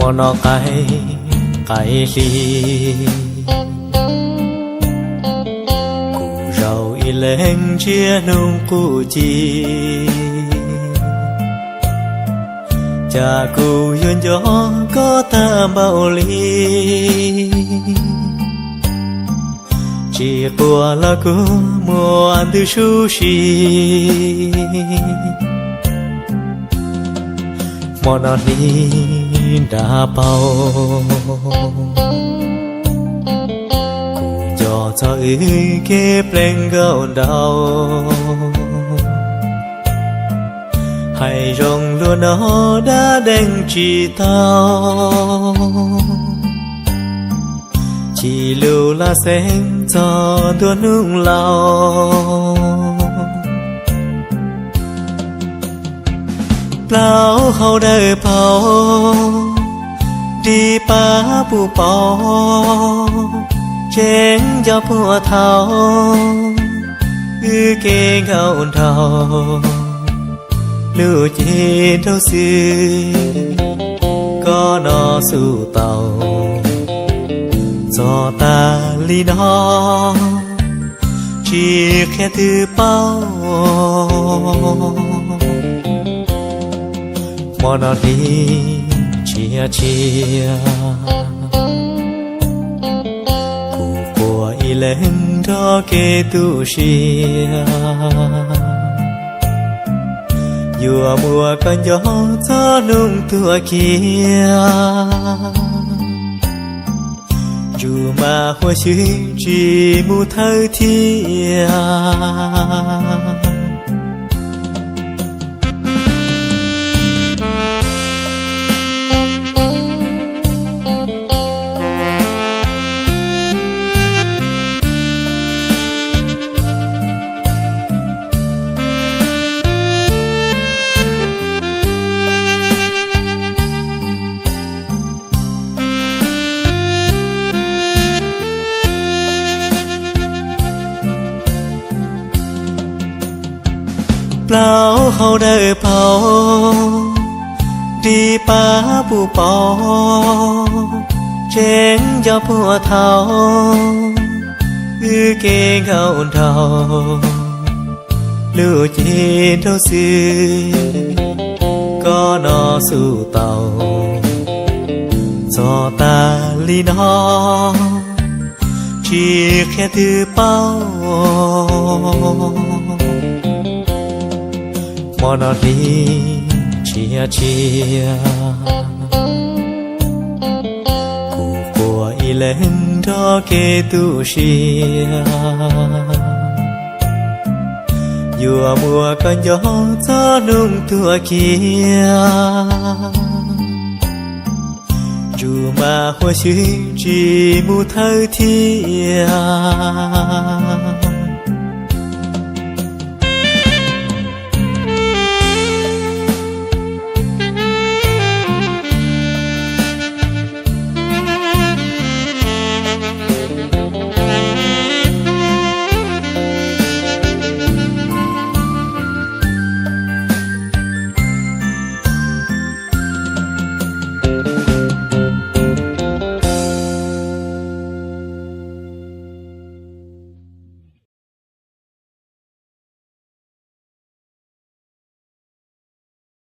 Hmo no qaim, qaim hli, kuv zaum ib leeg ntsiab hnub qub ci. Cas kuv yuav nco koj tag npaum li, tsis quaj los kuv muaj ntws sub si. Hmo no hli nra paug, kuv nco txog wb kev plees nkaum nraug. Hais zoo luag no dab dees tsis tau, ci lug laj xeeb txog ntua hnub laus. Plaub hau dawb paug, nrig pab puv paug, tseeb nco puag thaum wb kev nkaum nraug. Lub cev nraug xwb, koj no xub tau txog tas li no, tsis qhia twg paub. Hmo no hli tsia tsia, kuv quaj ib leeg nrog kev tu siab. Yuav muab koj nco txog hnub tuag kiag, ntsug mas huam xwb tsis mus thawj thiab. Plaub hau dawb paug, nrig pab puv paug, tseeb nco puag thaum wb kev nkaum nraug. Lub cev nraug xwb, koj no xub tau txog tas li no, tsis qhia twg paub. Hmo no hli tsia tsia, kuv quaj ib leeg nrog kev tu siab. Yuav muab koj nco txog hnub tuag kiag, ntsug mas huam xwb tsis mus thawj thiab.